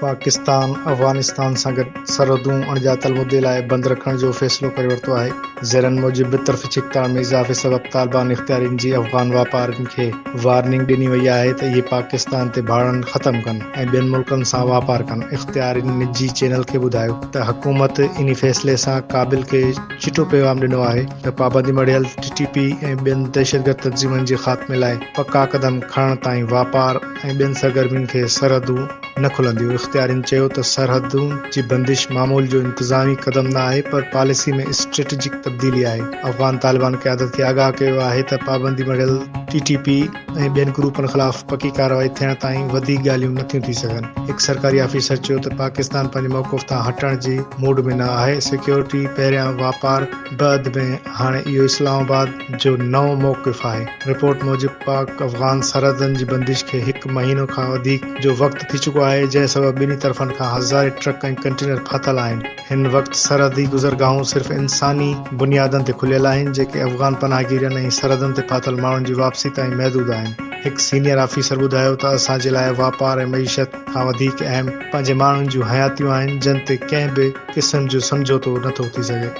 پاڪستان افغانستان سان گڏ سرحدون اڻڄاتل مدي لاء بند رکڻ جو فيصلو ڪري ورتو آهي. ذريعن موجب ٻطرفي ڇڪتاڻ ۾ اضافي سبب طالبان اختيارين جي افغان واپارين کي وارننگ ڏني وئي آهي ته اهي پاڪستان تي ڀاڙڻ ختم ڪن ۽ ٻين ملڪن سان واپار ڪن. اختيارين نجي چينل کي ٻڌايو ته حڪومت انهي فيصلي سان ڪابل کي چٽو پيغام ڏنو آهي ته پابندي مڙهيل ٽي ٽي پي ۽ ٻين دهشتگرد تنظيمن جي خاتمي لاء پڪا قدم کڻڻ تائين واپار ۽ ٻين سرگرمين کي سرحدون نه کلنديون. اختيارين چيو ته سرحدن جي بندش معمول جو انتظامي قدم نه آهي پر پاليسي ۾ اسٽريٽجڪ تبديلي آهي. افغان طالبان قيادت کي آگاهه ڪيو آهي ته پابندي مڙهيل ٽي ٽي پي ۽ ٻين گروپن خلاف پڪي ڪارروائي ٿيڻ تائين وڌيڪ ڳالهيون نٿيون ٿي سگهن. هڪ سرڪاري آفيسر چيو ته پاڪستان پنهنجي موقف تان هٽڻ جي موڊ ۾ نه آهي، سيڪيورٽي پهريان واپار بعد ۾ هاڻي اهو اسلام آباد جو نئون موقف آهي. رپورٽ موجب پاڪ افغان سرحدن جي بندش کي هڪ مهينو کان وڌيڪ جو وقت ٿي چڪو آهي جنهن سبب ٻنهي طرفن کان هزارين ٽرڪ ۽ ڪنٽينر ڦاٿل آهن. هن وقت سرحدي گذرگاهون صرف انساني بنيادن تي کليل آهن جيڪي افغان پناهگيرن ۽ سرحدن تي ڦاٿل ماڻهن جي واپسي تائين محدود آهن. هڪ سينيئر آفيسر ٻڌايو ته اسان جي لاء واپار ۽ معيشت کان وڌيڪ اهم پنهنجي ماڻهن جون حياتيون آهن جن تي ڪنهن به قسم جو سمجهوتو نٿو ٿي سگهي.